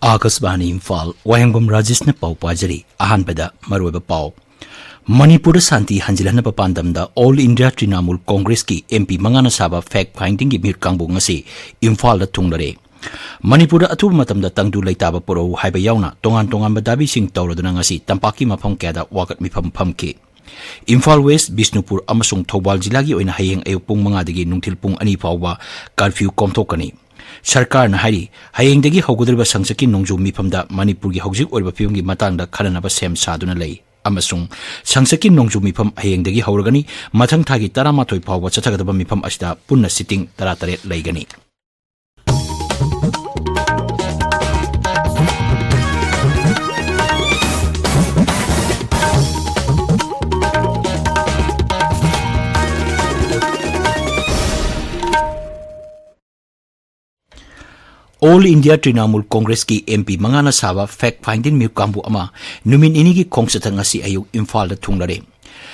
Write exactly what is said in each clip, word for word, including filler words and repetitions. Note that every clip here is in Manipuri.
ꯑꯥꯀꯥꯁꯕꯥꯅꯤ ꯏꯝꯐꯥꯜ, ꯋꯥꯍꯦꯡꯕꯝ ꯔꯥꯖꯦꯁꯅ ꯄꯥꯎ ꯄꯥꯖꯔꯤ꯫ ꯑꯍꯥꯟꯕꯗ ꯃꯔꯨꯑꯣꯏꯕ ꯄꯥꯎ꯫ ꯃꯅꯤꯄꯨꯔꯗ ꯁꯥꯟꯇꯤ ꯍꯟꯖꯤꯜꯍꯟꯅꯕ ꯄꯥꯟꯗꯝꯗ All India Trinamool Congressꯀꯤ MP ꯃꯉꯥꯅ ꯁꯥꯕ fact findingꯒꯤ ꯃꯤꯍꯨꯠ ꯀꯥꯡꯕꯨ ꯉꯁꯤ ꯏꯝꯐꯥꯜꯗ ꯊꯨꯡꯂꯔꯦ꯫ ꯃꯅꯤꯄꯨꯔꯗ ꯑꯊꯨꯕ ꯃꯇꯝꯗ ꯇꯪꯗꯨ ꯂꯩꯇꯥꯕ ꯄꯨꯔꯛꯎ ꯍꯥꯏꯕ ꯌꯥꯎꯅ ꯇꯣꯉꯥꯟ ꯇꯣꯉꯥꯟꯕ ꯗꯥꯕꯤꯁꯤꯡ ꯇꯧꯔꯗꯨꯅ ꯉꯁꯤ ꯇꯝꯄꯥꯛꯀꯤ ꯃꯐꯝ ꯀꯌꯥꯗ ꯋꯥꯀꯠ ꯃꯤꯐꯝ ꯐꯝꯈꯤ꯫ ꯏꯝꯐꯥꯜ ꯋꯦꯁ, ꯕꯤꯁꯅꯨꯄꯨꯔ ꯑꯃꯁꯨꯡ ꯊꯧꯕꯥꯜ ꯖꯤꯂꯥꯒꯤ ꯑꯣꯏꯅ ꯍꯌꯦꯡ ꯑꯌꯨꯛ ꯄꯨꯡ ꯃꯉꯥꯗꯒꯤ ꯅꯨꯡꯊꯤꯜ ꯄꯨꯡ ꯑꯅꯤ ꯐꯥꯎꯕ curfew ꯀꯣꯝꯊꯣꯛꯀꯅꯤ꯫ ꯁꯔꯀꯥꯔꯅ ꯍꯥꯏꯔꯤ, ꯍꯌꯦꯡꯗꯒꯤ ꯍꯧꯒꯗꯧꯔꯤꯕ ꯁꯪꯁꯠꯀꯤ ꯅꯣꯡꯖꯨ ꯃꯤꯐꯝꯗ ꯃꯅꯤꯄꯨꯔꯒꯤ ꯍꯧꯖꯤꯛ ꯑꯣꯏꯔꯤꯕ ꯐꯤꯕꯝꯒꯤ ꯃꯇꯥꯡꯗ ꯈꯟꯅꯅꯕ ꯁꯦꯝ ꯁꯥꯗꯨꯅ ꯂꯩ ꯑꯃꯁꯨꯡ ꯁꯪꯁꯠꯀꯤ ꯅꯣꯡꯖꯨ ꯃꯤꯐꯝ ꯍꯌꯦꯡꯗꯒꯤ ꯍꯧꯔꯒꯅꯤ꯫ ꯃꯊꯪ ꯊꯥꯒꯤ ꯇꯔꯥꯃꯥꯊꯣꯏ ꯐꯥꯎꯕ ꯆꯠꯊꯒꯗꯕ ꯃꯤꯐꯝ ꯑꯁꯤꯗ ꯄꯨꯟꯅ sitting ꯇꯔꯥꯇꯔꯦꯠ ꯂꯩꯒꯅꯤ꯫ All India Trinamool Congressꯀꯤ MP ꯃꯉꯥꯅ ꯁꯥꯕ fact finding ꯃꯤꯍꯨꯠ ꯀꯥꯡꯕꯨ ꯑꯃ ꯅꯨꯃꯤꯠ ꯅꯤꯅꯤꯒꯤ ꯈꯣꯡꯆꯠꯇ ꯉꯁꯤ ꯑꯌꯨꯛ ꯏꯝꯐꯥꯜꯗ ꯊꯨꯡꯂꯔꯦ꯫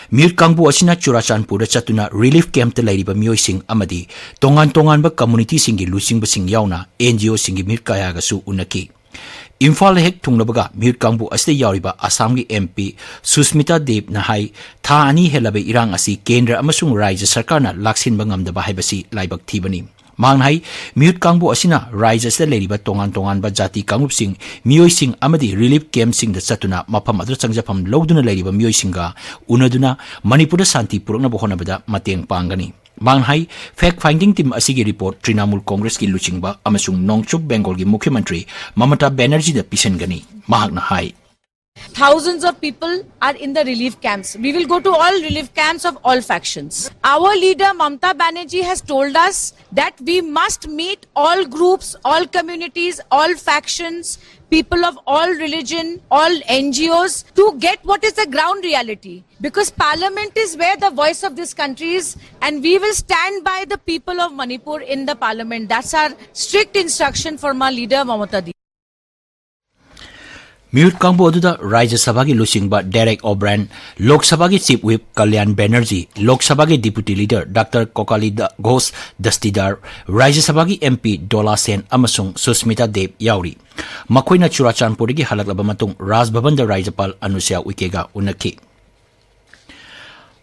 ꯃꯤꯍꯨꯠ ꯀꯥꯡꯕꯨ ꯑꯁꯤꯅ ꯆꯨꯔꯥꯆꯥꯟꯄꯨꯔꯗ ꯆꯠꯇꯨꯅ relief campꯇ ꯂꯩꯔꯤꯕ ꯃꯤꯑꯣꯏꯁꯤꯡ ꯑꯃꯗꯤ ꯇꯣꯉꯥꯟ ꯇꯣꯉꯥꯟꯕ communityꯁꯤꯡꯒꯤ ꯂꯨꯆꯤꯡꯕꯁꯤꯡ ꯌꯥꯎꯅ NGOꯁꯤꯡꯒꯤ ꯃꯤꯍꯨꯠ ꯀꯌꯥꯒꯁꯨ ꯎꯅꯈꯤ꯫ ꯏꯝꯐꯥꯜꯗ ꯍꯦꯛ ꯊꯨꯡꯂꯕꯒ ꯃꯤꯍꯨꯠ ꯀꯥꯡꯕꯨ ꯑꯁꯤꯗ ꯌꯥꯎꯔꯤꯕ ꯑꯁꯥꯝꯒꯤ MP ꯁꯨꯁꯃꯤꯇꯥ ꯗꯦꯕꯅ ꯍꯥꯏ, ꯊꯥ ꯑꯅꯤ ꯍꯦꯜꯂꯕ ꯏꯔꯥꯡ ꯑꯁꯤ ꯀꯦꯟꯗ꯭ꯔ ꯑꯃꯁꯨꯡ ꯔꯥꯖ꯭ꯌ ꯁꯔꯀꯥꯔꯅ ꯂꯥꯛꯁꯤꯟꯕ ꯉꯝꯗꯕ ꯍꯥꯏꯕꯁꯤ ꯂꯥꯏꯕꯛ ꯊꯤꯕꯅꯤ꯫ ꯃꯍꯥꯛꯅ ꯍꯥꯏ, ꯃꯤꯍꯨꯠ ꯀꯥꯡꯕꯨ ꯑꯁꯤꯅ ꯔꯥꯖ꯭ꯌ ꯑꯁꯤꯗ ꯂꯩꯔꯤꯕ ꯇꯣꯉꯥꯟ ꯇꯣꯉꯥꯟꯕ ꯖꯥꯇꯤ ꯀꯥꯡꯂꯨꯞꯁꯤꯡ, ꯃꯤꯑꯣꯏꯁꯤꯡ ꯑꯃꯗꯤ relief campꯁꯤꯡꯗ ꯆꯠꯇꯨꯅ ꯃꯐꯝ ꯑꯗꯨꯗ ꯆꯪꯖꯐꯝ ꯂꯧꯗꯨꯅ ꯂꯩꯔꯤꯕ ꯃꯤꯑꯣꯏꯁꯤꯡꯒ ꯎꯅꯗꯨꯅ ꯃꯅꯤꯄꯨꯔꯗ ꯁꯥꯟꯇꯤ ꯄꯨꯔꯛꯅꯕ ꯍꯣꯠꯅꯕꯗ ꯃꯇꯦꯡ ꯄꯥꯡꯒꯅꯤ꯫ ꯃꯍꯥꯛꯅ ꯍꯥꯏ, fact finding team ꯑꯁꯤꯒꯤ report Trinamool Congressꯀꯤ ꯂꯨꯆꯤꯡꯕ ꯑꯃꯁꯨꯡ ꯅꯣꯡꯆꯨꯞ ꯕꯦꯡꯒꯣꯜꯒꯤ ꯃꯨꯈ꯭ꯌ ꯃꯟꯇ꯭ꯔꯤ ꯃꯃꯇꯥ ꯕꯦꯅꯔꯖꯤꯗ ꯄꯤꯁꯤꯟꯒꯅꯤ꯫ ꯃꯍꯥꯛꯅ ꯍꯥꯏ, Thousands of people are in the relief camps. We will go to all relief camps of all factions. Our leader Mamta Banerjee has told us that we must meet all groups, all communities, all factions, people of all religion, all NGOs to get what is the ground reality. Because Parliament is where the voice of this country is, and we will stand by the people of Manipur in the Parliament. That's our strict instruction from our leader Mamata Didi. ꯃꯤꯍꯨꯠ ꯀꯥꯡꯕꯨ ꯑꯗꯨꯗ ꯔꯥꯖ꯭ꯌ ꯁꯚꯥꯒꯤ ꯂꯨꯆꯤꯡꯕ ꯗꯦꯔꯦꯛ ꯑꯣꯕ꯭ꯔꯥꯏꯟ, ꯂꯣꯛ ꯁꯚꯥꯒꯤ Chief Whip ꯀꯂ꯭ꯌꯥꯟ ꯕꯦꯅꯔꯖꯤ, ꯂꯣꯛ ꯁꯚꯥꯒꯤ Deputy Leader Doctor ꯀꯣꯀꯥꯂꯤ ꯗ-, ꯘꯣꯁ ꯗꯁꯇꯤꯗꯥꯔ, ꯔꯥꯖ꯭ꯌ ꯁꯚꯥꯒꯤ MP ꯗꯣꯂꯥ ꯁꯦꯟ ꯑꯃꯁꯨꯡ ꯁꯨꯁꯃꯤꯇꯥ ꯗꯦꯕ ꯌꯥꯎꯔꯤ꯫ ꯃꯈꯣꯏꯅ ꯆꯨꯔꯥꯆꯥꯟꯄꯨꯔꯗꯒꯤ ꯍꯜꯂꯛꯂꯕ ꯃꯇꯨꯡ ꯔꯥꯖ ꯚꯕꯟꯗ ꯔꯥꯖ꯭ꯌꯄꯥꯜ ꯑꯅꯨꯁ꯭ꯌꯥ ꯎꯏꯀꯦꯒ ꯎꯅꯈꯤ꯫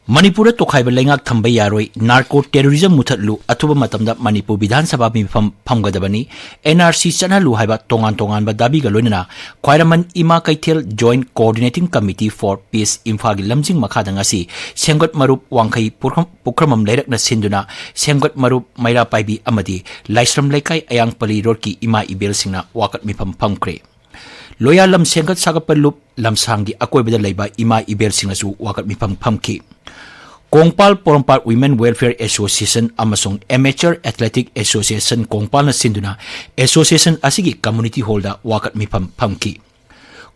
ꯃꯅꯤꯄꯨꯔꯗ ꯇꯣꯈꯥꯏꯕ ꯂꯩꯉꯥꯛ ꯊꯝꯕ ꯌꯥꯔꯣꯏ, ꯅꯥꯔꯀꯣ ꯇꯦꯔꯣꯔꯤꯖꯝ ꯃꯨꯊꯠꯂꯨ, ꯑꯊꯨꯕ ꯃꯇꯝꯗ ꯃꯅꯤꯄꯨꯔ ꯕꯤꯙꯥꯟ ꯁꯚꯥ ꯃꯤꯐꯝ ꯐꯝꯒꯗꯕꯅꯤ, ꯑꯦꯟ ꯑꯥꯔ ꯁꯤ ꯆꯠꯅꯍꯜꯂꯨ ꯍꯥꯏꯕ ꯇꯣꯉꯥꯟ ꯇꯣꯉꯥꯟꯕ ꯗꯥꯕꯤꯒ ꯂꯣꯏꯅꯅ ꯈ꯭ꯋꯥꯏꯔꯝꯕꯟ ꯏꯃꯥ ꯀꯩꯊꯦꯜ Joint Coordinating Committee for Peace ꯏꯝꯐꯥꯜꯒꯤ ꯂꯝꯖꯤꯡ ꯃꯈꯥꯗ ꯉꯁꯤ ꯁꯦꯝꯒꯠ ꯃꯔꯨꯞ ꯋꯥꯡꯈꯩ ꯄꯨꯈ꯭ꯔꯝ-, ꯄꯨꯈ꯭ꯔꯝꯕꯝ ꯂꯩꯔꯛꯅ ꯁꯤꯟꯗꯨꯅ ꯁꯦꯝꯒꯠ ꯃꯔꯨꯞ ꯃꯩꯔꯥ ꯄꯥꯏꯕꯤ ꯑꯃꯗꯤ ꯂꯥꯏꯁ꯭ꯔꯝ ꯂꯩꯀꯥꯏ ꯑꯌꯥꯡꯄꯜꯂꯤ ꯔꯣꯗꯀꯤ ꯏꯃꯥ ꯏꯕꯦꯜꯁꯤꯡꯅ ꯋꯥꯀꯠ ꯃꯤꯐꯝ ꯐꯝꯈ꯭ꯔꯦ꯫ ꯂꯣꯌꯥ ꯂꯝ ꯁꯦꯝꯒꯠ ꯁꯥꯒꯠꯄ ꯂꯨꯞ ꯂꯝꯁꯥꯡꯒꯤ ꯑꯀꯣꯏꯕꯗ ꯂꯩꯕ ꯏꯃꯥ ꯏꯕꯦꯜꯁꯤꯡꯅꯁꯨ ꯋꯥꯀꯠ ꯃꯤꯐꯝ ꯐꯝꯈꯤ꯫ ꯀꯣꯡꯄꯥꯜ ꯄꯣꯔꯣꯝꯄꯥꯠ Women Welfare Association ꯑꯃꯁꯨꯡ Amateur Athletic Association ꯀꯣꯡꯄꯥꯜꯅ ꯁꯤꯟꯗꯨꯅ association ꯑꯁꯤꯒꯤ community hallꯗ ꯋꯥꯀꯠ ꯃꯤꯐꯝ ꯐꯝꯈꯤ꯫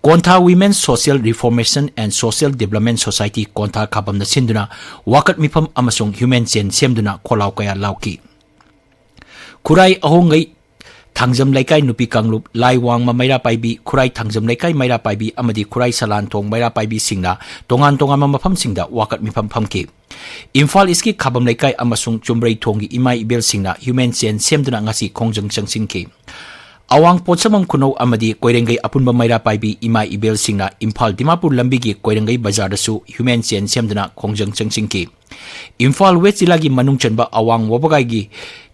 ꯀꯣꯟꯊꯥ Women Social Reformation and Social Development Society ꯀꯣꯟꯊꯥ ꯈꯥꯕꯝꯅ ꯁꯤꯟꯗꯨꯅ ꯋꯥꯀꯠ ꯃꯤꯐꯝ ꯑꯃꯁꯨꯡ human chain ꯁꯦꯝꯗꯨꯅ ꯈꯣꯜꯂꯥꯎ ꯀꯌꯥ ꯂꯥꯎꯈꯤ꯫ ꯈꯨꯔꯥꯏ ꯑꯍꯣꯡꯒꯩ ꯊꯥꯡꯖꯝ ꯂꯩꯀꯥꯏ ꯅꯨꯄꯤ ꯀꯥꯡꯂꯨꯞ, ꯂꯥꯏ ꯋꯥꯡꯃ ꯃꯩꯔꯥ ꯄꯥꯏꯕꯤ, ꯈꯨꯔꯥꯏ ꯊꯥꯡꯖꯝ ꯂꯩꯀꯥꯏ ꯃꯩꯔꯥ ꯄꯥꯏꯕꯤ ꯑꯃꯗꯤ ꯈꯨꯔꯥꯏ ꯁꯂꯥꯟꯊꯣꯡ ꯃꯩꯔꯥ ꯄꯥꯏꯕꯤꯁꯤꯡꯅ ꯇꯣꯉꯥꯟ ꯇꯣꯉꯥꯟꯕ ꯃꯐꯝꯁꯤꯡꯗ ꯋꯥꯀꯠ ꯃꯤꯐꯝ ꯐꯝꯈꯤ꯫ ꯏꯝꯐꯥꯜ ꯏꯁꯀꯤ ꯈꯥꯕꯝ ꯂꯩꯀꯥꯏ ꯑꯃꯁꯨꯡ ꯆꯨꯝꯕ꯭ꯔꯩ ꯊꯣꯡꯒꯤ ꯏꯃꯥ ꯏꯕꯦꯜꯁꯤꯡꯅ human chain ꯁꯦꯝꯗꯨꯅ ꯉꯁꯤ ꯈꯣꯡꯖꯪ ꯆꯪꯁꯤꯟꯈꯤ꯫ ꯑꯋꯥꯡ ꯄꯣꯠꯁꯪꯕꯝ ꯈꯨꯅꯧ ꯑꯃꯗꯤ ꯀꯣꯏꯔꯦꯡꯒꯩ ꯑꯄꯨꯟꯕ ꯃꯩꯔꯥ ꯄꯥꯏꯕꯤ ꯏꯃꯥ ꯏꯕꯦꯜꯁꯤꯡꯅ ꯏꯝꯐꯥꯜ ꯗꯤꯃꯥꯄꯨꯔ ꯂꯝꯕꯤꯒꯤ ꯀꯣꯏꯔꯦꯡꯒꯩ ꯕꯖꯥꯔꯗꯁꯨ human chain ꯁꯦꯝꯗꯨꯅ ꯈꯣꯡꯖꯪ ꯆꯪꯁꯤꯟꯈꯤ꯫ ꯏꯝꯐꯥꯜ ꯋꯦꯁ ꯖꯤꯂꯥꯒꯤ ꯃꯅꯨꯡ ꯆꯟꯕ ꯑꯋꯥꯡ ꯋꯥꯕꯒꯥꯏꯒꯤ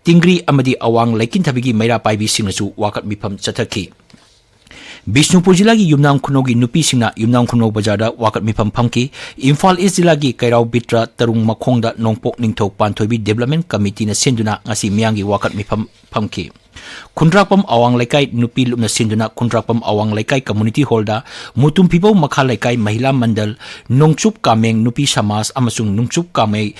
ꯇꯤꯡꯒ꯭ꯔꯤ ꯑꯃꯗꯤ ꯑꯋꯥꯡ ꯂꯩꯀꯤꯟꯊꯕꯤꯒꯤ ꯃꯩꯔꯥ ꯄꯥꯏꯕꯤꯁꯤꯡꯅꯁꯨ ꯋꯥꯀꯠ ꯃꯤꯐꯝ ꯆꯠꯊꯈꯤ꯫ ꯕꯤꯁꯅꯨꯄꯨꯔ ꯖꯤꯂꯥꯒꯤ ꯌꯨꯝꯅꯥꯝ ꯈꯨꯅꯧꯒꯤ ꯅꯨꯄꯤꯁꯤꯡꯅ ꯌꯨꯝꯅꯥꯝ ꯈꯨꯅꯧ ꯕꯖꯥꯔꯗ ꯋꯥꯀꯠ ꯃꯤꯐꯝ ꯐꯝꯈꯤ꯫ ꯏꯝꯐꯥꯜ ꯏꯁ ꯖꯤꯂꯥꯒꯤ ꯀꯩꯔꯥꯎ ꯕꯤꯠꯇ꯭ꯔ ꯇꯔꯨꯡ ꯃꯈꯣꯡꯗ ꯅꯣꯡꯄꯣꯛ ꯅꯤꯡꯊꯧ ꯄꯥꯟꯊꯣꯏꯕꯤ Development Committeeꯅ ꯁꯤꯟꯗꯨꯅ ꯉꯁꯤ ꯃꯤꯌꯥꯝꯒꯤ ꯋꯥꯀꯠ ꯃꯤꯐꯝ ꯐꯝꯈꯤ꯫ ꯈꯨꯟꯗ꯭ꯔꯥꯛꯄꯝ ꯑꯋꯥꯡ ꯂꯩꯀꯥꯏ ꯅꯨꯄꯤ ꯂꯨꯞꯅ ꯁꯤꯟꯗꯨꯅ ꯈꯨꯟꯗ꯭ꯔꯥꯛꯄꯝ ꯑꯋꯥꯡ ꯂꯩꯀꯥꯏ community hallꯗ ꯃꯨꯇꯨꯝ ꯐꯤꯕꯧ ꯃꯈꯥ ꯂꯩꯀꯥꯏ ꯃꯍꯤꯂꯥ ꯃꯟꯗꯜ, ꯅꯣꯡꯆꯨꯞ ꯀꯥꯃꯦꯡ ꯅꯨꯄꯤ ꯁꯃꯥꯖ ꯑꯃꯁꯨꯡ ꯅꯣꯡꯆꯨꯞ ꯀꯥꯃꯦꯡ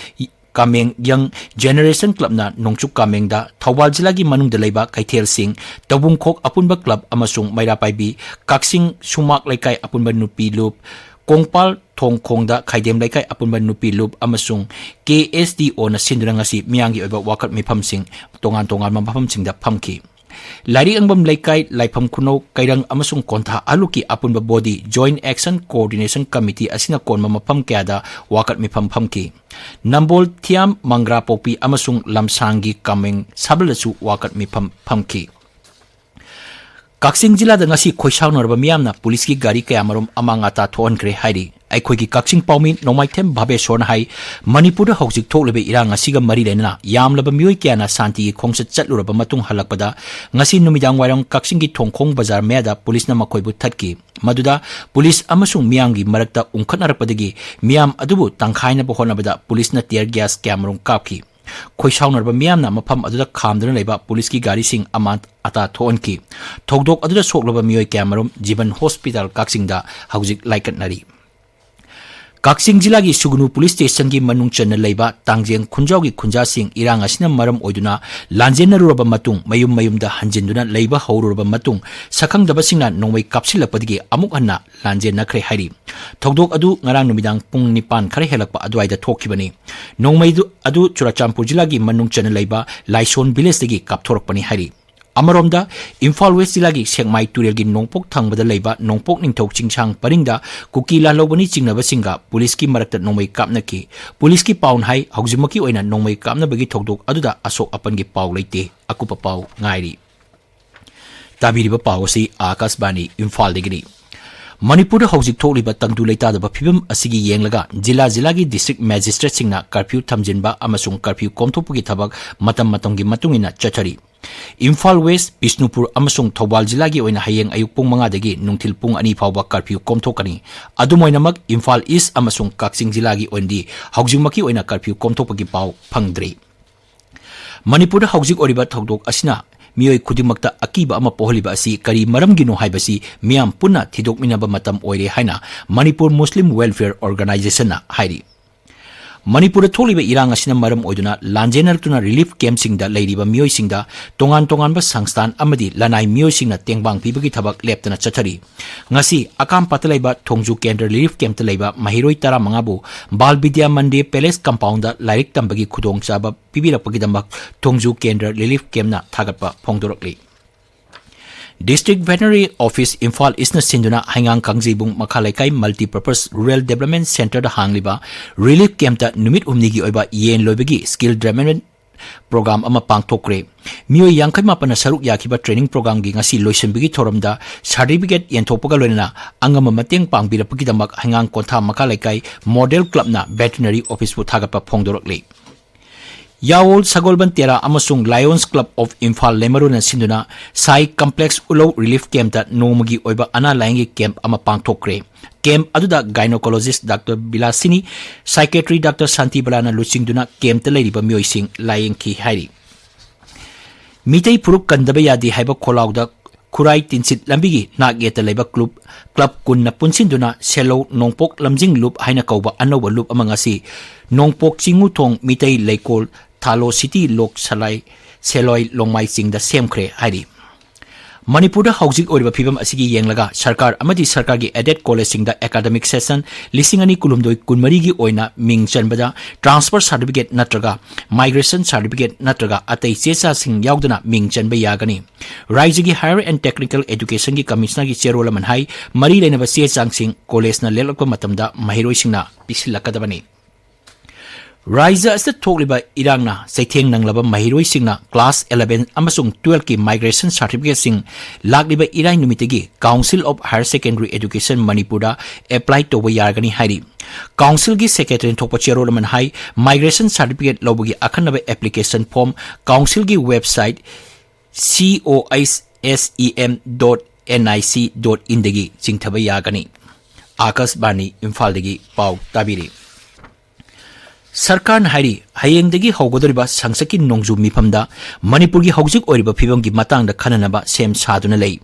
ꯀꯥꯃꯦꯡ Young Generation Clubꯅ ꯅꯣꯡꯆꯨꯞ ꯀꯥꯃꯦꯡꯗ, ꯊꯧꯕꯥꯜ ꯖꯤꯂꯥꯒꯤ ꯃꯅꯨꯡꯗ ꯂꯩꯕ ꯀꯩꯊꯦꯜꯁꯤꯡ, ꯇꯧꯕꯨꯡꯈꯣꯛ ꯑꯄꯨꯟꯕ club ꯑꯃꯁꯨꯡ ꯃꯩꯔꯥ ꯄꯥꯏꯕꯤ, ꯀꯛꯆꯤꯡ ꯁꯨꯃꯥꯛ ꯂꯩꯀꯥꯏ ꯑꯄꯨꯟꯕ ꯅꯨꯄꯤ ꯂꯨꯞ, ꯀꯣꯡꯄꯥꯜ ꯊꯣꯡꯈꯣꯡꯗ ꯈꯥꯏꯗꯦꯝ ꯂꯩꯀꯥꯏ ꯑꯄꯨꯟꯕ ꯅꯨꯄꯤ ꯂꯨꯞ ꯑꯃꯁꯨꯡ KSDOꯅ ꯁꯤꯟꯗꯨꯅ ꯉꯁꯤ ꯃꯤꯌꯥꯝꯒꯤ ꯑꯣꯏꯕ ꯋꯥꯀꯠ ꯃꯤꯐꯝꯁꯤꯡ ꯇꯣꯉꯥꯟ ꯇꯣꯉꯥꯟꯕ ꯃꯐꯝꯁꯤꯡꯗ ꯐꯝꯈꯤ꯫ ꯂꯥꯏꯔꯤꯛ ꯑꯪꯕꯝ ꯂꯩꯀꯥꯏ, ꯂꯥꯏꯐꯝ ꯈꯨꯅꯧ, ꯀꯩꯔꯪ ꯑꯃꯁꯨꯡ ꯀꯣꯟꯊꯥ ꯑꯂꯨꯛꯀꯤ ꯑꯄꯨꯟꯕ body Joint Action Coordination Committee ꯑꯁꯤꯅ ꯀꯣꯟꯕ ꯃꯐꯝ ꯀꯌꯥꯗ ꯋꯥꯀꯠ ꯃꯤꯐꯝ ꯐꯝꯈꯤ꯫ ꯅꯝꯕꯣꯜ ꯊꯤꯌꯥꯝ ꯃꯪꯒ꯭ꯔꯥ ꯄꯣꯛꯄꯤ ꯑꯃꯁꯨꯡ ꯂꯝꯁꯥꯡꯒꯤ ꯀꯥꯃꯦꯡ ꯁꯥꯕꯜꯗꯁꯨ ꯋꯥꯀꯠ ꯃꯤꯐꯝ ꯐꯝꯈꯤ꯫ ꯀꯛꯆꯤꯡ ꯖꯤꯂꯥꯗ ꯉꯁꯤ ꯈꯣꯏꯁꯥꯎꯅꯔꯕ ꯃꯤꯌꯥꯝꯅ ꯄꯨꯂꯤꯁꯀꯤ ꯒꯥꯔꯤ ꯀꯌꯥꯃꯔꯨꯝ ꯑꯃꯥꯡ ꯑꯇꯥ ꯊꯣꯛꯍꯟꯈ꯭ꯔꯦ ꯍꯥꯏꯔꯤ꯫ ꯑꯩꯈꯣꯏꯒꯤ ꯀꯛꯆꯤꯡ ꯄꯥꯎꯃꯤ ꯅꯣꯡꯃꯥꯏꯊꯦꯝ ꯚꯥꯕꯦꯁꯣꯔꯅ ꯍꯥꯏ, ꯃꯅꯤꯄꯨꯔꯗ ꯍꯧꯖꯤꯛ ꯊꯣꯛꯂꯤꯕ ꯏꯔꯥꯡ ꯑꯁꯤꯒ ꯃꯔꯤ ꯂꯩꯅꯅ ꯌꯥꯝꯂꯕ ꯃꯤꯑꯣꯏ ꯀꯌꯥꯅ ꯁꯥꯟꯇꯤꯒꯤ ꯈꯣꯡꯆꯠ ꯆꯠꯂꯨꯔꯕ ꯃꯇꯨꯡ ꯍꯜꯂꯛꯄꯗ ꯉꯁꯤ ꯅꯨꯃꯤꯗꯥꯡ ꯋꯥꯏꯔꯝ ꯀꯛꯆꯤꯡꯒꯤ ꯊꯣꯡꯈꯣꯡ ꯕꯖꯥꯔ ꯃꯌꯥꯗ ꯄꯨꯂꯤꯁꯅ ꯃꯈꯣꯏꯕꯨ ꯊꯠꯈꯤ꯫ ꯃꯗꯨꯗ ꯄꯨꯂꯤꯁ ꯑꯃꯁꯨꯡ ꯃꯤꯌꯥꯝꯒꯤ ꯃꯔꯛꯇ ꯎꯪꯈꯠꯅꯔꯛꯄꯗꯒꯤ ꯃꯤꯌꯥꯝ ꯑꯗꯨꯕꯨ ꯇꯪꯈꯥꯏꯅꯕ ꯍꯣꯠꯅꯕꯗ ꯄꯨꯂꯤꯁꯅ tear gas ꯀꯌꯥꯃꯔꯨꯝ ꯀꯥꯞꯈꯤ꯫ ꯈꯣꯏꯁꯥꯎꯅꯔꯕ ꯃꯤꯌꯥꯝꯅ ꯃꯐꯝ ꯑꯗꯨꯗ ꯈꯥꯝꯗꯨꯅ ꯂꯩꯕ ꯄꯨꯂꯤꯁꯀꯤ ꯒꯥꯔꯤꯁꯤꯡ ꯑꯃꯥꯡ ꯑꯇꯥ ꯊꯣꯛꯍꯟꯈꯤ꯫ ꯊꯧꯗꯣꯛ ꯑꯗꯨꯗ ꯁꯣꯛꯂꯕ ꯃꯤꯑꯣꯏ ꯀꯌꯥꯃꯔꯨꯝ ꯖꯤꯕꯟ ꯍꯣꯁꯄꯤꯇꯥꯜ ꯀꯛꯆꯤꯡꯗ ꯍꯧꯖꯤꯛ ꯂꯥꯏꯀꯠꯅꯔꯤ꯫ ꯀꯛꯆꯤꯡ ꯖꯤꯂꯥꯒꯤ ꯁꯨꯒꯅꯨ ꯄꯨꯂꯤꯁ ꯁ꯭ꯇꯦꯁꯟꯒꯤ ꯃꯅꯨꯡ ꯆꯟꯅ ꯂꯩꯕ ꯇꯥꯡꯖꯦꯡ ꯈꯨꯟꯖꯥꯎꯒꯤ ꯈꯨꯟꯖꯥꯁꯤꯡ ꯏꯔꯥꯡ ꯑꯁꯤꯅ ꯃꯔꯝ ꯑꯣꯏꯗꯨꯅ ꯂꯥꯟꯖꯦꯟꯅꯔꯨꯔꯕ ꯃꯇꯨꯡ ꯃꯌꯨꯝ ꯃꯌꯨꯝꯗ ꯍꯟꯖꯤꯟꯗꯨꯅ ꯂꯩꯕ ꯍꯧꯔꯨꯔꯕ ꯃꯇꯨꯡ ꯁꯛꯈꯪꯗꯕꯁꯤꯡꯅ ꯅꯣꯡꯃꯩ ꯀꯥꯞꯁꯤꯜꯂꯛꯄꯗꯒꯤ ꯑꯃꯨꯛ ꯍꯟꯅ ꯂꯥꯟꯖꯦꯟꯅꯈ꯭ꯔꯦ ꯍꯥꯏꯔꯤ꯫ ꯊꯧꯗꯣꯛ ꯑꯗꯨ ꯉꯔꯥꯡ ꯅꯨꯃꯤꯗꯥꯡ ꯄꯨꯡ ꯅꯤꯄꯥꯟ ꯈꯔ ꯍꯦꯜꯂꯛꯄ ꯑꯗꯨꯋꯥꯏꯗ ꯊꯣꯛꯈꯤꯕꯅꯤ꯫ ꯅꯣꯡꯃꯩꯗꯨ ꯑꯗꯨ ꯆꯨꯔꯆꯥꯟꯄꯨꯔ ꯖꯤꯂꯥꯒꯤ ꯃꯅꯨꯡ ꯆꯟꯅ ꯂꯩꯕ ꯂꯥꯏꯁꯣꯟ ꯚꯤꯂꯦꯖꯇꯒꯤ ꯀꯥꯞꯊꯣꯔꯛꯄꯅꯤ ꯍꯥꯏꯔꯤ꯫ ꯑꯃꯔꯣꯝꯗ, ꯏꯝꯐꯥꯜ ꯋꯦꯁ ꯖꯤꯂꯥꯒꯤ ꯁꯦꯛꯃꯥꯏ ꯇꯨꯔꯦꯜꯒꯤ ꯅꯣꯡꯄꯣꯛ ꯊꯪꯕꯗ ꯂꯩꯕ ꯅꯣꯡꯄꯣꯛ ꯅꯤꯡꯊꯧ ꯆꯤꯡꯁꯥꯡ ꯄꯔꯤꯡꯗ ꯀꯨꯀꯤ ꯂꯥꯜꯍꯧꯕꯅꯤ ꯆꯤꯡꯅꯕꯁꯤꯡꯒ ꯄꯨꯂꯤꯁꯀꯤ ꯃꯔꯛꯇ ꯅꯣꯡꯃꯩ ꯀꯥꯞꯅꯈꯤ꯫ ꯄꯨꯂꯤꯁꯀꯤ ꯄꯥꯎꯅ ꯍꯥꯏ, ꯍꯧꯖꯤꯛꯃꯛꯀꯤ ꯑꯣꯏꯅ ꯅꯣꯡꯃꯩ ꯀꯥꯞꯅꯕꯒꯤ ꯊꯧꯗꯣꯛ ꯑꯗꯨꯗ ꯑꯁꯣꯛ ꯑꯄꯟꯒꯤ ꯄꯥꯎ ꯂꯩꯇꯦ꯫ ꯑꯀꯨꯞꯄ ꯄꯥꯎ ꯉꯥꯏꯔꯤ꯫ ꯇꯥꯕꯤꯔꯤꯕ ꯄꯥꯎ ꯑꯁꯤ ꯑꯥꯀꯥꯁꯕꯥꯅꯤ ꯏꯝꯐꯥꯜꯗꯒꯤꯅꯤ꯫ ꯃꯅꯤꯄꯨꯔꯗ ꯍꯧꯖꯤꯛ ꯊꯣꯛꯂꯤꯕ ꯇꯪꯗꯨ ꯂꯩꯇꯥꯗꯕ ꯐꯤꯕꯝ ꯑꯁꯤꯒꯤ ꯌꯦꯡꯂꯒ ꯖꯤꯂꯥ ꯖꯤꯂꯥꯒꯤ district magistrateꯁꯤꯡꯅ curfew ꯊꯝꯖꯤꯟꯕ ꯑꯃꯁꯨꯡ curfew ꯀꯣꯝꯊꯣꯛꯄꯒꯤ ꯊꯕꯛ ꯃꯇꯝ ꯃꯇꯝꯒꯤ ꯃꯇꯨꯡ ꯏꯟꯅ ꯆꯠꯊꯔꯤ꯫ ꯏꯝꯐꯥꯜ ꯋꯦꯁ, ꯕꯤꯁꯅꯨꯄꯨꯔ ꯑꯃꯁꯨꯡ ꯊꯧꯕꯥꯜ ꯖꯤꯂꯥꯒꯤ ꯑꯣꯏꯅ ꯍꯌꯦꯡ ꯑꯌꯨꯛ ꯄꯨꯡ ꯃꯉꯥꯗꯒꯤ ꯅꯨꯡꯊꯤꯜ ꯄꯨꯡ ꯑꯅꯤ ꯐꯥꯎꯕ curfew ꯀꯣꯝꯊꯣꯛꯀꯅꯤ꯫ ꯑꯗꯨꯝ ꯑꯣꯏꯅꯃꯛ, ꯏꯝꯐꯥꯜ ꯏꯁ ꯑꯃꯁꯨꯡ ꯀꯛꯆꯤꯡ ꯖꯤꯂꯥꯒꯤ ꯑꯣꯏꯅꯗꯤ ꯍꯧꯖꯤꯛꯃꯛꯀꯤ ꯑꯣꯏꯅ curfew ꯀꯣꯝꯊꯣꯛꯄꯒꯤ ꯄꯥꯎ ꯐꯪꯗ꯭ꯔꯤ꯫ ꯃꯅꯤꯄꯨꯔꯗ ꯍꯧꯖꯤꯛ ꯑꯣꯏꯔꯤꯕ ꯊꯧꯗꯣꯛ ꯑꯁꯤꯅ ꯃꯤꯑꯣꯏ ꯈꯨꯗꯤꯡꯃꯛꯇ ꯑꯀꯤꯕ ꯑꯃ ꯄꯣꯛꯍꯜꯂꯤꯕ ꯑꯁꯤ ꯀꯔꯤ ꯃꯔꯝꯒꯤꯅꯣ ꯍꯥꯏꯕꯁꯤ ꯃꯤꯌꯥꯝ ꯄꯨꯟꯅ ꯊꯤꯗꯣꯛꯃꯤꯟꯅꯕ ꯃꯇꯝ ꯑꯣꯏꯔꯦ ꯍꯥꯏꯅ ꯃꯅꯤꯄꯨꯔ ꯃꯨꯁꯂꯤꯝ ꯋꯦꯜꯐꯤꯌꯔ ꯑꯣꯔꯒꯅꯥꯏꯖꯦꯁꯟꯅ ꯍꯥꯏꯔꯤ꯫ ꯃꯅꯤꯄꯨꯔꯗ ꯊꯣꯛꯂꯤꯕ ꯏꯔꯥꯡ ꯑꯁꯤꯅ ꯃꯔꯝ ꯑꯣꯏꯗꯨꯅ ꯂꯥꯟꯖꯦꯟꯅꯔꯛꯇꯨꯅ relief campꯁꯤꯡꯗ ꯂꯩꯔꯤꯕ ꯃꯤꯑꯣꯏꯁꯤꯡꯗ ꯇꯣꯉꯥꯟ ꯇꯣꯉꯥꯟꯕ ꯁꯪꯁꯊꯥꯟ ꯑꯃꯗꯤ ꯂꯅꯥꯏ ꯃꯤꯑꯣꯏꯁꯤꯡꯅ ꯇꯦꯡꯕꯥꯡ ꯄꯤꯕꯒꯤ ꯊꯕꯛ ꯂꯦꯞꯇꯅ ꯆꯠꯊꯔꯤ꯫ ꯉꯁꯤ ꯑꯀꯥꯝꯄꯥꯠꯇ ꯂꯩꯕ ꯊꯣꯡꯖꯨ ꯀꯦꯟꯗ꯭ꯔ relief campꯇ ꯂꯩꯕ ꯃꯍꯩꯔꯣꯏ ꯇꯔꯥꯃꯉꯥꯕꯨ ꯕꯥꯜ ꯕꯤꯗ꯭ꯌꯥ ꯃꯟꯗꯤꯔ palace compoundꯗ ꯂꯥꯏꯔꯤꯛ ꯇꯝꯕꯒꯤ ꯈꯨꯗꯣꯡꯆꯥꯕ ꯄꯤꯕꯤꯔꯛꯄꯒꯤꯗꯃꯛ ꯊꯣꯡꯖꯨ ꯀꯦꯟꯗ꯭ꯔ relief campꯅ ꯊꯥꯒꯠꯄ ꯐꯣꯡꯗꯣꯔꯛꯂꯤ꯫ District Veterinary Office ꯏꯝꯐꯥꯜ ꯏꯁꯅ ꯁꯤꯟꯗꯨꯅ ꯍꯩꯉꯥꯡ ꯀꯥꯡꯖꯩꯕꯨꯡ ꯃꯈꯥ ꯂꯩꯀꯥꯏ Multipurpose Rural Development Centreꯗ ꯍꯥꯡꯂꯤꯕ relief campꯇ ꯅꯨꯃꯤꯠ ꯍꯨꯝꯅꯤꯒꯤ ꯑꯣꯏꯕ ꯌꯦꯟ ꯂꯣꯏꯕꯒꯤ skill development ꯄ꯭ꯔꯣꯒ꯭ꯔꯥꯝ ꯑꯃ ꯄꯥꯡꯊꯣꯛꯈ꯭ꯔꯦ꯫ ꯃꯤꯑꯣꯏ ꯌꯥꯡꯈꯩ ꯃꯥꯄꯟꯅ ꯁꯔꯨꯛ ꯌꯥꯈꯤꯕ ꯇ꯭ꯔꯦꯅꯤꯡ ꯄ꯭ꯔꯣꯒ꯭ꯔꯥꯝꯒꯤ ꯉꯁꯤ ꯂꯣꯏꯁꯤꯟꯕꯒꯤ ꯊꯧꯔꯝꯗ ꯁꯥꯔꯇꯤꯐꯤꯀꯦꯠ ꯌꯦꯟꯊꯣꯛꯄꯒ ꯂꯣꯏꯅꯅ ꯑꯉꯝꯕ ꯃꯇꯦꯡ ꯄꯥꯡꯕꯤꯔꯛꯄꯒꯤꯗꯃꯛ ꯍꯩꯉꯥꯡ ꯀꯣꯟꯊꯥ ꯃꯈꯥ ꯂꯩꯀꯥꯏ ꯃꯣꯗꯦꯜ ꯀ꯭ꯂꯕꯅ ꯚꯦꯇꯤꯅꯔꯤ ꯑꯣꯐꯤꯁꯄꯨ ꯊꯥꯒꯠꯄ ꯐꯣꯡꯗꯣꯔꯛꯂꯤ꯫ ꯌꯥꯋꯣꯜ ꯁꯒꯣꯜꯕꯟ ꯇꯦꯔꯥ ꯑꯃꯁꯨꯡ ꯂꯥꯏꯑꯣꯟꯁ ꯀ꯭ꯂꯕ ꯑꯣꯐ ꯏꯝꯐꯥꯜ ꯂꯩꯃꯔꯨꯅ ꯁꯤꯟꯗꯨꯅ ꯁꯥꯏ ꯀꯝꯄ꯭ꯂꯦꯛꯁ ꯎꯂꯧ ꯔꯤꯂꯤꯐ ꯀꯦꯝꯞꯇ ꯅꯣꯡꯃꯒꯤ ꯑꯣꯏꯕ ꯑꯅꯥ ꯂꯥꯌꯦꯡꯒꯤ ꯀꯦꯝꯞ ꯑꯃ ꯄꯥꯡꯊꯣꯛꯈ꯭ꯔꯦ꯫ ꯀꯦꯝꯞ ꯑꯗꯨꯗ ꯒꯥꯏꯅꯣꯀꯣꯂꯣꯖꯤꯁ ꯗꯥꯛꯇꯔ ꯕꯤꯂꯥꯁꯤꯅꯤ, ꯁꯥꯏꯀꯦꯇ꯭ꯔꯤ ꯗꯥꯛꯇꯔ ꯁꯥꯟꯇꯤ ꯕꯂꯥꯅ ꯂꯨꯆꯤꯡꯗꯨꯅ ꯀꯦꯝꯞꯇ ꯂꯩꯔꯤꯕ ꯃꯤꯑꯣꯏꯁꯤꯡ ꯂꯥꯌꯦꯡꯈꯤ ꯍꯥꯏꯔꯤ꯫ ꯃꯤꯇꯩ ꯐꯨꯔꯨꯞ ꯀꯟꯗꯕ ꯌꯥꯗꯦ ꯍꯥꯏꯕ ꯈꯣꯜꯂꯥꯎꯗ ꯈꯨꯔꯥꯏ ꯇꯤꯟꯁꯤꯠ ꯂꯝꯕꯤꯒꯤ ꯅꯥꯛ ꯌꯦꯠꯇ ꯂꯩꯕ ꯀ꯭ꯂꯨꯕ, ꯀ꯭ꯂꯕ ꯀꯨꯟꯅ ꯄꯨꯟꯁꯤꯟꯗꯨꯅ ꯁꯦꯂꯧ ꯅꯣꯡꯄꯣꯛ ꯂꯝꯖꯤꯡ ꯂꯨꯞ ꯍꯥꯏꯅ ꯀꯧꯕ ꯑꯅꯧꯕ ꯂꯨꯞ ꯑꯃ ꯉꯁꯤ ꯅꯣꯡꯄꯣꯛ ꯆꯤꯡꯉꯨꯊꯣꯡ ꯃꯤꯇꯩ ꯂꯩꯀꯣꯜ ꯊꯥꯂꯣ ꯁꯤꯇꯤ ꯂꯣꯛ ꯁꯂꯥꯏ ꯁꯦꯂꯣꯏ ꯂꯣꯡꯃꯥꯏ ꯆꯤꯡꯗ ꯁꯦꯝꯈ꯭ꯔꯦ ꯍꯥꯏꯔꯤ꯫ ꯃꯅꯤꯄꯨꯔꯗ ꯍꯧꯖꯤꯛ ꯑꯣꯏꯔꯤꯕ ꯐꯤꯕꯝ ꯑꯁꯤꯒꯤ ꯌꯦꯡꯂꯒ ꯁꯔꯀꯥꯔ ꯑꯃꯗꯤ ꯁꯔꯀꯥꯔꯒꯤ ꯑꯦꯗꯦꯗ ꯀꯣꯂꯦꯖꯁꯤꯡꯗ ꯑꯦꯀꯥꯗꯃꯤꯛ ꯁꯦꯁꯟ ꯂꯤꯁꯤꯡ ꯑꯅꯤ ꯀꯨꯟꯍꯨꯝꯗꯣꯏ ꯀꯨꯟꯃꯔꯤꯒꯤ ꯑꯣꯏꯅ ꯃꯤꯡ ꯆꯟꯕꯗ ꯇ꯭ꯔꯥꯟꯁꯐꯔ ꯁꯥꯔꯇꯤꯐꯤꯀꯦꯠ ꯅꯠꯇ꯭ꯔꯒ ꯃꯥꯏꯒ꯭ꯔꯦꯁꯟ ꯁꯥꯔꯇꯤꯐꯤꯀꯦꯠ ꯅꯠꯇ꯭ꯔꯒ ꯑꯇꯩ ꯆꯦ ꯆꯥꯡꯁꯤꯡ ꯌꯥꯎꯗꯅ ꯃꯤꯡ ꯆꯟꯕ ꯌꯥꯒꯅꯤ꯫ ꯔꯥꯏꯖ꯭ꯌꯒꯤ ꯍꯥꯌꯔ ꯑꯦꯟ ꯇꯦꯛꯅꯤꯀꯦꯜ ꯑꯦꯗꯨꯀꯦꯁꯟꯒꯤ ꯀꯃꯤꯁꯅꯔꯒꯤ ꯆꯦꯔꯣꯜ ꯑꯃꯅ ꯍꯥꯏ, ꯃꯔꯤ ꯂꯩꯅꯕ ꯆꯦ ꯆꯥꯡꯁꯤꯡ ꯀꯣꯂꯦꯖꯅ ꯂꯦꯞꯂꯛꯄ ꯃꯇꯝꯗ ꯃꯍꯩꯔꯣꯏꯁꯤꯡꯅ ꯄꯤꯁꯤꯜꯂꯛꯀꯗꯕꯅꯤ꯫ ꯔꯥꯏꯖ꯭ꯌ ꯑꯁꯤꯗ ꯊꯣꯛꯂꯤꯕ ꯏꯔꯥꯡꯅ ꯆꯩꯊꯦꯡ ꯅꯪꯂꯕ ꯃꯍꯩꯔꯣꯏꯁꯤꯡꯅ ꯀ꯭ꯂꯥꯁ ꯏꯂꯦꯚꯦꯟ ꯑꯃꯁꯨꯡ ꯇꯨꯋꯦꯜꯐꯀꯤ ꯃꯥꯏꯒ꯭ꯔꯦꯁꯟ ꯁꯥꯔꯇꯤꯐꯤꯀꯦꯠꯁꯤꯡ ꯂꯥꯛꯂꯤꯕ ꯏꯔꯥꯏ ꯅꯨꯃꯤꯠꯇꯒꯤ council of higher secondary education ꯃꯅꯤꯄꯨꯔꯗ ꯑꯦꯄ꯭ꯂꯥꯏ ꯇꯧꯕ ꯌꯥꯔꯒꯅꯤ ꯍꯥꯏꯔꯤ꯫ ꯀꯥꯎꯟꯁꯤꯜꯒꯤ ꯁꯦꯀ꯭ꯔꯦꯇꯔꯤꯅ ꯊꯣꯛꯄ ꯆꯦꯔꯣꯜ ꯑꯃꯅ ꯍꯥꯏ, ꯃꯥꯏꯒ꯭ꯔꯦꯁꯟ ꯁꯥꯔꯇꯤꯐꯤꯀꯦꯠ ꯂꯧꯕꯒꯤ ꯑꯈꯟꯅꯕ ꯑꯦꯄ꯭ꯂꯤꯀꯦꯁꯟ ꯐꯣꯔꯝ ꯀꯥꯎꯟꯁꯤꯜꯒꯤ website C O H S E M dot N I C dot in ꯗꯒꯤ ꯆꯤꯡꯊꯕ ꯌꯥꯒꯅꯤ꯫ ꯑꯥꯀꯥꯁꯕꯥꯅꯤ ꯏꯝꯐꯥꯜꯗꯒꯤ ꯄꯥꯎ ꯇꯥꯕꯤꯔꯤ꯫ ꯁꯔꯀꯥꯔꯅ ꯍꯥꯏꯔꯤ, ꯍꯌꯦꯡꯗꯒꯤ ꯍꯧꯒꯗꯧꯔꯤꯕ ꯁꯪꯁꯠꯀꯤ ꯅꯣꯡꯖꯨ ꯃꯤꯐꯝꯗ ꯃꯅꯤꯄꯨꯔꯒꯤ ꯍꯧꯖꯤꯛ ꯑꯣꯏꯔꯤꯕ ꯐꯤꯕꯝꯒꯤ ꯃꯇꯥꯡꯗ ꯈꯟꯅꯅꯕ ꯁꯦꯝ ꯁꯥꯗꯨꯅ ꯂꯩ꯫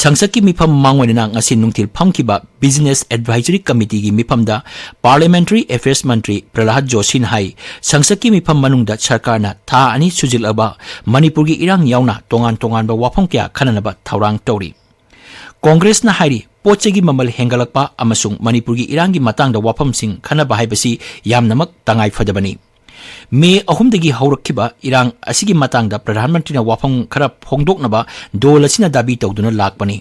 ꯁꯪꯁꯠꯀꯤ ꯃꯤꯐꯝ ꯃꯥꯡꯑꯣꯏꯅꯅ ꯉꯁꯤ ꯅꯨꯡꯊꯤꯜ ꯐꯝꯈꯤꯕ ꯕꯤꯖꯤꯅꯦꯁ ꯑꯦꯗꯚꯥꯏꯖꯔꯤ ꯀꯃꯤꯇꯤꯒꯤ ꯃꯤꯐꯝꯗ ꯄꯥꯔꯂꯤꯌꯥꯃꯦꯟꯇꯔꯤ ꯑꯦꯐꯤꯌꯔꯁ ꯃꯟꯇ꯭ꯔꯤ ꯄ꯭ꯔꯍꯂꯥꯗ ꯖꯣꯁꯤꯅ ꯍꯥꯏ, ꯁꯪꯁꯠꯀꯤ ꯃꯤꯐꯝ ꯃꯅꯨꯡꯗ ꯁꯔꯀꯥꯔꯅ ꯊꯥ ꯑꯅꯤ ꯁꯨꯖꯤꯜꯂꯛꯂꯕ ꯃꯅꯤꯄꯨꯔꯒꯤ ꯏꯔꯥꯡ ꯌꯥꯎꯅ ꯇꯣꯉꯥꯟ ꯇꯣꯉꯥꯟꯕ ꯋꯥꯐꯝ ꯀꯌꯥ ꯈꯟꯅꯅꯕ ꯊꯧꯔꯥꯡ ꯇꯧꯔꯤ꯫ ꯀꯣꯡꯒ꯭ꯔꯦꯁꯅ ꯍꯥꯏꯔꯤ, ꯄꯣꯠ ꯆꯩꯒꯤ ꯃꯃꯜ ꯍꯦꯟꯒꯠꯂꯛꯄ ꯑꯃꯁꯨꯡ ꯃꯅꯤꯄꯨꯔꯒꯤ ꯏꯔꯥꯡꯒꯤ ꯃꯇꯥꯡꯗ ꯋꯥꯐꯝꯁꯤꯡ ꯈꯟꯅꯕ ꯍꯥꯏꯕꯁꯤ ꯌꯥꯝꯅꯃꯛ ꯇꯉꯥꯏ ꯐꯗꯕꯅꯤ꯫ ꯃꯦ ꯑꯍꯨꯝꯗꯒꯤ ꯍꯧꯔꯛꯈꯤꯕ ꯏꯔꯥꯡ ꯑꯁꯤꯒꯤ ꯃꯇꯥꯡꯗ ꯄ꯭ꯔꯙꯥꯟ ꯃꯟꯇ꯭ꯔꯤꯅ ꯋꯥꯐꯝ ꯈꯔ ꯐꯣꯡꯗꯣꯛꯅꯕ ꯗꯣꯜ ꯑꯁꯤꯅ ꯗꯥꯕꯤ ꯇꯧꯗꯨꯅ ꯂꯥꯛꯄꯅꯤ꯫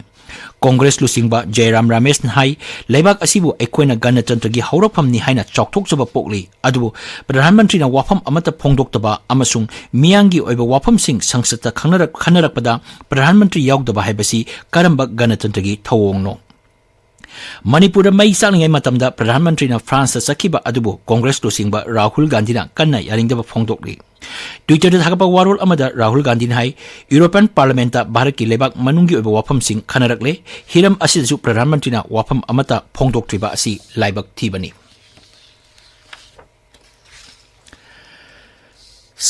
ꯀꯣꯡꯒ꯭ꯔꯦꯁ ꯂꯨꯆꯤꯡꯕ ꯖꯌꯔꯥꯝ ꯔꯥꯃꯦꯁꯅ ꯍꯥꯏ, ꯂꯩꯕꯥꯛ ꯑꯁꯤꯕꯨ ꯑꯩꯈꯣꯏꯅ ꯒꯅꯇꯟꯇ꯭ꯔꯒꯤ ꯍꯧꯔꯛꯐꯝꯅꯤ ꯍꯥꯏꯅ ꯆꯥꯎꯊꯣꯛꯆꯕ ꯄꯣꯛꯂꯤ, ꯑꯗꯨꯕꯨ ꯄ꯭ꯔꯙꯥꯟ ꯃꯟꯇ꯭ꯔꯤꯅ ꯋꯥꯐꯝ ꯑꯃꯠꯇ ꯐꯣꯡꯗꯣꯛꯇꯕ ꯑꯃꯁꯨꯡ ꯃꯤꯌꯥꯝꯒꯤ ꯑꯣꯏꯕ ꯋꯥꯐꯝꯁꯤꯡ ꯁꯪꯁꯠꯇ ꯈꯪꯅꯔꯛ-, ꯈꯟꯅꯔꯛꯄꯗ ꯄ꯭ꯔꯙꯥꯟ ꯃꯟꯇ꯭ꯔꯤ ꯌꯥꯎꯗꯕ ꯍꯥꯏꯕꯁꯤ ꯀꯔꯝꯕ ꯒꯅꯇꯟꯇ꯭ꯔꯒꯤ ꯊꯧꯑꯣꯡꯅꯣ? ꯃꯅꯤꯄꯨꯔꯗ ꯃꯩ ꯆꯥꯛꯂꯤꯉꯩ ꯃꯇꯝꯗ ꯄ꯭ꯔꯙꯥꯟ ꯃꯟꯇ꯭ꯔꯤꯅ ꯐ꯭ꯔꯥꯟꯁꯇ ꯆꯠꯈꯤꯕ ꯑꯗꯨꯕꯨ ꯀꯣꯡꯒ꯭ꯔꯦꯁ ꯂꯨꯆꯤꯡꯕ ꯔꯥꯍꯨꯜ ꯒꯥꯟꯙꯤꯅ ꯀꯟꯅ ꯌꯥꯅꯤꯡꯗꯕ ꯐꯣꯡꯗꯣꯛꯂꯤ꯫ ꯇ꯭ꯋꯤꯇꯔꯗ ꯊꯥꯒꯠꯄ ꯋꯥꯔꯣꯜ ꯑꯃꯗ ꯔꯥꯍꯨꯜ ꯒꯥꯟꯙꯤꯅ ꯍꯥꯏ, ꯌꯨꯔꯣꯄꯤꯌꯟ ꯄꯥꯔꯂꯤꯌꯥꯃꯦꯟꯠꯇ ꯚꯥꯔꯠꯀꯤ ꯂꯩꯕꯥꯛ ꯃꯅꯨꯡꯒꯤ ꯑꯣꯏꯕ ꯋꯥꯐꯝꯁꯤꯡ ꯈꯟꯅꯔꯛꯂꯦ꯫ ꯍꯤꯔꯝ ꯑꯁꯤꯗꯁꯨ ꯄ꯭ꯔꯙꯥꯟ ꯃꯟꯇ꯭ꯔꯤꯅ ꯋꯥꯐꯝ ꯑꯃꯠꯇ ꯐꯣꯡꯗꯣꯛꯇ꯭ꯔꯤꯕ ꯑꯁꯤ ꯂꯥꯏꯕꯛ ꯊꯤꯕꯅꯤ꯫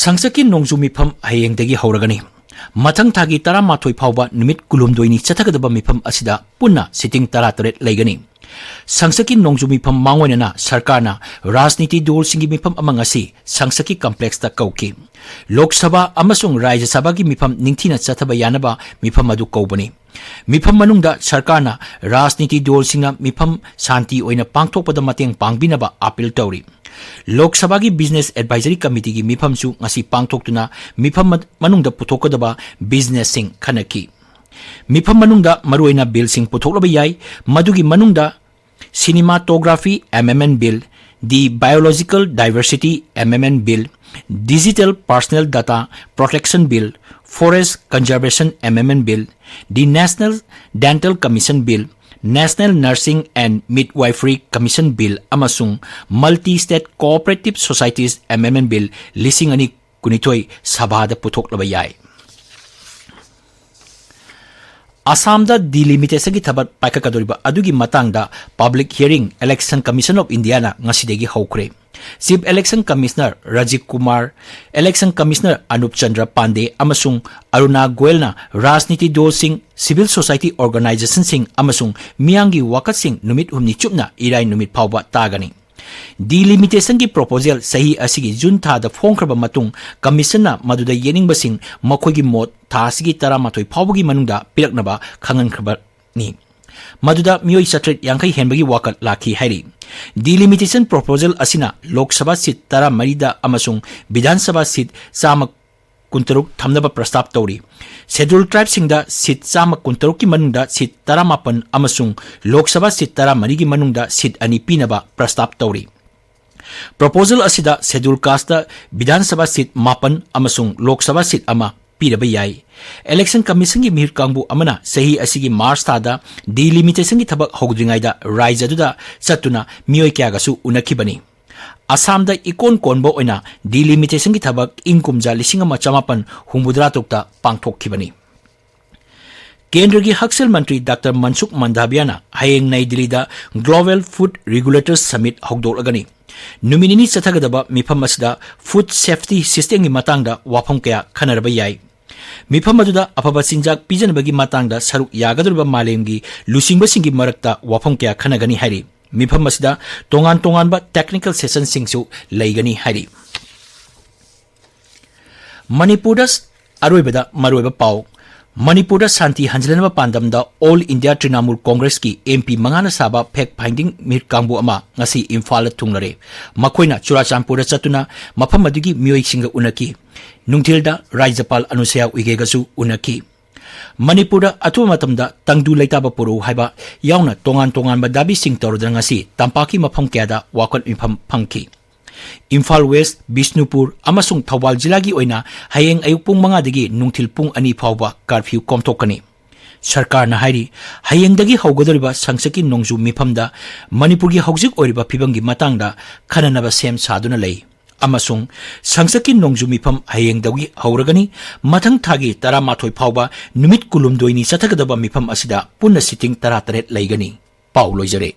ꯁꯪꯁꯠꯀꯤ ꯅꯣꯡꯖꯨ ꯃꯤꯐꯝ ꯍꯌꯦꯡꯗꯒꯤ ꯍꯧꯔꯒꯅꯤ꯫ ꯃꯊꯪ ꯊꯥꯒꯤ ꯇꯔꯥꯃꯥꯊꯣꯏ ꯐꯥꯎꯕ ꯅꯨꯃꯤꯠ ꯀꯨꯟꯍꯨꯝꯗꯣꯏꯅꯤ ꯆꯠꯊꯒꯗꯕ ꯃꯤꯐꯝ ꯑꯁꯤꯗ ꯄꯨꯟꯅ ꯁꯤꯇꯤꯡ ꯇꯔꯥꯇꯔꯦꯠ ꯂꯩꯒꯅꯤ꯫ ꯁꯪꯁꯠꯀꯤ ꯅꯣꯡꯖꯨ ꯃꯤꯐꯝ ꯃꯥꯡꯑꯣꯏꯅꯅ ꯁꯔꯀꯥꯔꯅ ꯔꯥꯖꯅꯤꯇꯤ ꯗꯣꯜꯁꯤꯡꯒꯤ ꯃꯤꯐꯝ ꯑꯃ ꯉꯁꯤ ꯁꯪꯁꯠꯀꯤ ꯀꯝꯄ꯭ꯂꯦꯛꯁꯇ ꯀꯧꯈꯤ꯫ ꯂꯣꯛ ꯁꯚꯥ ꯑꯃꯁꯨꯡ ꯔꯥꯖ꯭ꯌ ꯁꯚꯥꯒꯤ ꯃꯤꯐꯝ ꯅꯤꯡꯊꯤꯅ ꯆꯠꯊꯕ ꯌꯥꯅꯕ ꯃꯤꯐꯝ ꯑꯗꯨ ꯀꯧꯕꯅꯤ꯫ ꯃꯤꯐꯝ ꯃꯅꯨꯡꯗ ꯁꯔꯀꯥꯔꯅ ꯔꯥꯖꯅꯤꯇꯤ ꯗꯣꯜꯁꯤꯡꯅ ꯃꯤꯐꯝ ꯁꯥꯟꯇꯤ ꯑꯣꯏꯅ ꯄꯥꯡꯊꯣꯛꯄꯗ ꯃꯇꯦꯡ ꯄꯥꯡꯕꯤꯅꯕ ꯑꯥꯄꯤꯜ ꯇꯧꯔꯤ꯫ ꯂꯣꯛ ꯁꯚꯥꯒꯤ ꯕꯤꯖꯤꯅꯦꯁ ꯑꯦꯗꯚꯥꯏꯖꯔꯤ ꯀꯃꯤꯇꯤꯒꯤ ꯃꯤꯐꯝꯁꯨ ꯉꯁꯤ ꯄꯥꯡꯊꯣꯛꯇꯨꯅ ꯃꯤꯐꯝ ꯃ-, ꯃꯅꯨꯡꯗ ꯄꯨꯊꯣꯛꯀꯗꯕ ꯕꯤꯖꯤꯅꯦꯁꯁꯤꯡ ꯈꯟꯅꯈꯤ꯫ ꯃꯤꯐꯝ ꯃꯅꯨꯡꯗ ꯃꯔꯨꯑꯣꯏꯅ ꯕꯤꯜꯁꯤꯡ ꯄꯨꯊꯣꯛꯂꯕ ꯌꯥꯏ꯫ ꯃꯗꯨꯒꯤ ꯃꯅꯨꯡꯗ Cinematography Amendment Bill, the Biological Diversity Amendment Bill, Digital Personal Data Protection Bill, Forest Conservation Amendment Bill, the National Dental Commission Bill, National Nursing and Midwifery Commission Bill ꯑꯃꯁꯨꯡ Multi-State Cooperative Societies Amendment Bill ꯂꯤꯁꯤꯡ ꯑꯅꯤ ꯀꯨꯟꯅꯤꯊꯣꯏ ꯁꯚꯥꯗ ꯄꯨꯊꯣꯛꯂꯕ ꯌꯥꯏ꯫ ꯑꯁꯥꯝꯗ ꯗꯤꯂꯤꯃꯤꯇꯦꯁꯟꯒꯤ ꯊꯕꯛ ꯄꯥꯏꯈꯠꯀꯗꯧꯔꯤꯕ ꯑꯗꯨꯒꯤ ꯃꯇꯥꯡꯗ public hearing Election Commission of Indiaꯅ ꯉꯁꯤꯗꯒꯤ ꯍꯧꯈ꯭ꯔꯦ꯫ Chief election commissioner Rajiv Kumar, election commissioner Anup Chandra Pandey ꯑꯃꯁꯨꯡ ꯑꯔꯨꯅꯥ ꯒꯣꯌꯜꯅ ꯔꯥꯖꯅꯤꯇꯤ ꯗꯣꯜꯁꯤꯡ, ꯁꯤꯚꯤꯜ ꯁꯣꯁꯥꯏꯇꯤ ꯑꯣꯔꯒꯅꯥꯏꯖꯦꯁꯟꯁꯤꯡ ꯑꯃꯁꯨꯡ ꯃꯤꯌꯥꯝꯒꯤ ꯋꯥꯀꯠꯁꯤꯡ ꯅꯨꯃꯤꯠ ꯍꯨꯝꯅꯤ ꯆꯨꯞꯅ ꯏꯔꯥꯏ ꯅꯨꯃꯤꯠ ꯐꯥꯎꯕ ꯇꯥꯒꯅꯤ꯫ ꯗꯤꯂꯤꯃꯤꯇꯦꯁꯟꯒꯤ ꯄ꯭ꯔꯣꯄꯣꯖꯦꯜ ꯆꯍꯤ ꯑꯁꯤꯒꯤ ꯖꯨꯟ ꯊꯥꯗ ꯐꯣꯡꯈ꯭ꯔꯕ ꯃꯇꯨꯡ, ꯀꯃꯤꯁꯟꯅ ꯃꯗꯨꯗ ꯌꯦꯠꯅꯤꯡꯕꯁꯤꯡ ꯃꯈꯣꯏꯒꯤ ꯃꯣꯠ ꯊꯥ ꯑꯁꯤꯒꯤ ꯇꯔꯥꯃꯥꯊꯣꯏ ꯐꯥꯎꯕꯒꯤ ꯃꯅꯨꯡꯗ ꯄꯤꯔꯛꯅꯕ ꯈꯪꯍꯟꯈ꯭ꯔꯕꯅꯤ꯫ ꯃꯗꯨꯗ ꯃꯤꯑꯣꯏ ꯆꯥꯇ꯭ꯔꯦꯠ ꯌꯥꯡꯈꯩ ꯍꯦꯟꯕꯒꯤ ꯋꯥꯀꯠ ꯂꯥꯛꯈꯤ ꯍꯥꯏꯔꯤ꯫ Delimitation proposal ꯑꯁꯤꯅ ꯂꯣꯛ ꯁꯚꯥ ꯁꯤꯠ ꯇꯔꯥꯃꯔꯤꯗ ꯑꯃꯁꯨꯡ ꯕꯤꯙꯥꯟ ꯁꯚꯥ ꯁꯤꯠ ꯆꯥꯝꯃ ꯀꯨꯟꯇꯔꯨꯛ ꯊꯝꯅꯕ ꯄ꯭ꯔꯁꯇꯥꯞ ꯇꯧꯔꯤ꯫ Scheduled tribeꯁꯤꯡꯗ ꯁꯤꯠ ꯆꯥꯝꯃ ꯀꯨꯟꯇꯔꯨꯛꯀꯤ ꯃꯅꯨꯡꯗ ꯁꯤꯠ ꯇꯔꯥꯃꯥꯄꯟ ꯑꯃꯁꯨꯡ ꯂꯣꯛ ꯁꯚꯥ ꯁꯤꯠ ꯇꯔꯥꯃꯔꯤꯒꯤ ꯃꯅꯨꯡꯗ ꯁꯤꯠ ꯑꯅꯤ ꯄꯤꯅꯕ ꯄ꯭ꯔꯁꯇꯥꯞ ꯇꯧꯔꯤ꯫ Proposal ꯑꯁꯤꯗ Scheduled casteꯇ ꯕꯤꯙꯥꯟ ꯁꯚꯥ ꯁꯤꯠ ꯃꯥꯄꯟ ꯑꯃꯁꯨꯡ ꯂꯣꯛ ꯁꯚꯥ ꯁꯤꯠ ꯑꯃ ꯄꯤꯔꯕ ꯌꯥꯏ꯫ Election Commissionꯒꯤ ꯃꯤꯍꯨꯠ ꯀꯥꯡꯕꯨ ꯑꯃꯅ ꯆꯍꯤ ꯑꯁꯤꯒꯤ ꯃꯥꯔꯆ ꯊꯥꯗ Delimitationꯒꯤ ꯊꯕꯛ ꯍꯧꯗ꯭ꯔꯤꯉꯩꯗ ꯔꯥꯖ꯭ꯌ ꯑꯗꯨꯗ ꯆꯠꯇꯨꯅ ꯃꯤꯑꯣꯏ ꯀꯌꯥꯒꯁꯨ ꯎꯅꯈꯤꯕꯅꯤ꯫ ꯑꯁꯥꯝꯗ ꯏꯀꯣꯟ ꯀꯣꯟꯕ ꯑꯣꯏꯅ Delimitationꯒꯤ ꯊꯕꯛ ꯏꯪ ꯀꯨꯝꯖꯥ ꯂꯤꯁꯤꯡ ꯑꯃ ꯆꯃꯥꯄꯟ ꯍꯨꯝꯐꯨꯇꯔꯥ ꯇꯔꯨꯛꯇ ꯄꯥꯡꯊꯣꯛꯈꯤꯕꯅꯤ꯫ ꯀꯦꯟꯗ꯭ꯔꯒꯤ ꯍꯛꯁꯦꯜ ꯃꯟꯇ꯭ꯔꯤ ꯗꯥꯛꯇꯔ ꯃꯟꯁꯨꯈ ꯃꯟꯗꯥꯚꯤꯌꯥꯅ ꯍꯌꯦꯡ ꯅꯩ ꯗꯤꯜꯂꯤꯗ Global Food Regulators Summit ꯍꯧꯗꯣꯛꯂꯒꯅꯤ꯫ ꯅꯨꯃꯤꯠ ꯅꯤꯅꯤ ꯆꯠꯊꯒꯗꯕ ꯃꯤꯐꯝ ꯑꯁꯤꯗ food safety systemꯒꯤ ꯃꯇꯥꯡꯗ ꯋꯥꯐꯝ ꯀꯌꯥ ꯈꯟꯅꯔꯕ ꯌꯥꯏ꯫ ꯃꯤꯐꯝ ꯑꯗꯨꯗ ꯑꯐꯕ ꯆꯤꯟꯖꯥꯛ ꯄꯤꯖꯅꯕꯒꯤ ꯃꯇꯥꯡꯗ ꯁꯔꯨꯛ ꯌꯥꯒꯗꯧꯔꯤꯕ ꯃꯥꯂꯦꯝꯒꯤ ꯂꯨꯆꯤꯡꯕꯁꯤꯡꯒꯤ ꯃꯔꯛꯇ ꯋꯥꯐꯝ ꯀꯌꯥ ꯈꯟꯅꯒꯅꯤ ꯍꯥꯏꯔꯤ꯫ ꯃꯤꯐꯝ ꯑꯁꯤꯗ ꯇꯣꯉꯥꯟ ꯇꯣꯉꯥꯟꯕ technical sessionꯁꯤꯡꯁꯨ ꯂꯩꯒꯅꯤ ꯍꯥꯏꯔꯤ꯫ ꯃꯅꯤꯄꯨꯔꯗ ꯑꯔꯣꯏꯕꯗ ꯃꯔꯨꯑꯣꯏꯕ ꯄꯥꯎ꯫ ꯃꯅꯤꯄꯨꯔꯗ ꯁꯥꯟꯇꯤ ꯍꯟꯖꯤꯟꯅꯕ ꯄꯥꯟꯗꯝꯗ All India Trinamool Congressꯀꯤ MP ꯃꯉꯥꯅ ꯁꯥꯕ fact finding ꯃꯤꯍꯨꯠ ꯀꯥꯡꯕꯨ ꯑꯃ ꯉꯁꯤ ꯏꯝꯐꯥꯜꯗ ꯊꯨꯡꯂꯔꯦ꯫ ꯃꯈꯣꯏꯅ ꯆꯨꯔꯥꯆꯥꯟꯄꯨꯔꯗ ꯆꯠꯇꯨꯅ ꯃꯐꯝ ꯑꯗꯨꯒꯤ ꯃꯤꯑꯣꯏꯁꯤꯡꯒ ꯎꯅꯈꯤ꯫ ꯅꯨꯡꯊꯤꯜꯗ ꯔꯥꯖ꯭ꯌꯄꯥꯜ ꯑꯅꯨꯁꯨꯏꯌꯥ ꯎꯏꯀꯦꯒꯁꯨ ꯎꯅꯈꯤ꯫ ꯃꯅꯤꯄꯨꯔꯗ ꯑꯊꯨꯕ ꯃꯇꯝꯗ ꯇꯪꯗꯨ ꯂꯩꯇꯥꯕ ꯄꯨꯔꯛꯎ ꯍꯥꯏꯕ ꯌꯥꯎꯅ ꯇꯣꯉꯥꯟ ꯇꯣꯉꯥꯟꯕ ꯗꯥꯕꯤꯁꯤꯡ ꯇꯧꯔꯗꯨꯅ ꯉꯁꯤ ꯇꯝꯄꯥꯛꯀꯤ ꯃꯐꯝ ꯀꯌꯥꯗ ꯋꯥꯀꯠ ꯃꯤꯐꯝ ꯐꯝꯈꯤ꯫ ꯏꯝꯐꯥꯜ ꯋꯦꯁ, ꯕꯤꯁꯅꯨꯄꯨꯔ ꯑꯃꯁꯨꯡ ꯊꯧꯕꯥꯜ ꯖꯤꯂꯥꯒꯤ ꯑꯣꯏꯅ ꯍꯌꯦꯡ ꯑꯌꯨꯛ ꯄꯨꯡ ꯃꯉꯥꯗꯒꯤ ꯅꯨꯡꯊꯤꯜ ꯄꯨꯡ ꯑꯅꯤ ꯐꯥꯎꯕ curfew ꯀꯣꯝꯊꯣꯛꯀꯅꯤ꯫ ꯁꯔꯀꯥꯔꯅ ꯍꯥꯏꯔꯤ, ꯍꯌꯦꯡꯗꯒꯤ ꯍꯧꯒꯗꯧꯔꯤꯕ ꯁꯪꯁꯠꯀꯤ ꯅꯣꯡꯖꯨ ꯃꯤꯐꯝꯗ ꯃꯅꯤꯄꯨꯔꯒꯤ ꯍꯧꯖꯤꯛ ꯑꯣꯏꯔꯤꯕ ꯐꯤꯕꯝꯒꯤ ꯃꯇꯥꯡꯗ ꯈꯟꯅꯅꯕ ꯁꯦꯝ ꯁꯥꯗꯨꯅ ꯂꯩ ꯑꯃꯁꯨꯡ ꯁꯪꯁꯠꯀꯤ ꯅꯣꯡꯖꯨ ꯃꯤꯐꯝ ꯍꯌꯦꯡꯗꯒꯤ ꯍꯧꯔꯒꯅꯤ꯫ ꯃꯊꯪ ꯊꯥꯒꯤ ꯇꯔꯥꯃꯥꯊꯣꯏ ꯐꯥꯎꯕ ꯅꯨꯃꯤꯠ ꯀꯨꯟꯍꯨꯝꯗꯣꯏꯅꯤ ꯆꯠꯊꯒꯗꯕ ꯃꯤꯐꯝ ꯑꯁꯤꯗ ꯄꯨꯟꯅ sitting ꯇꯔꯥꯇꯔꯦꯠ ꯂꯩꯒꯅꯤ꯫ ꯄꯥꯎ ꯂꯣꯏꯖꯔꯦ꯫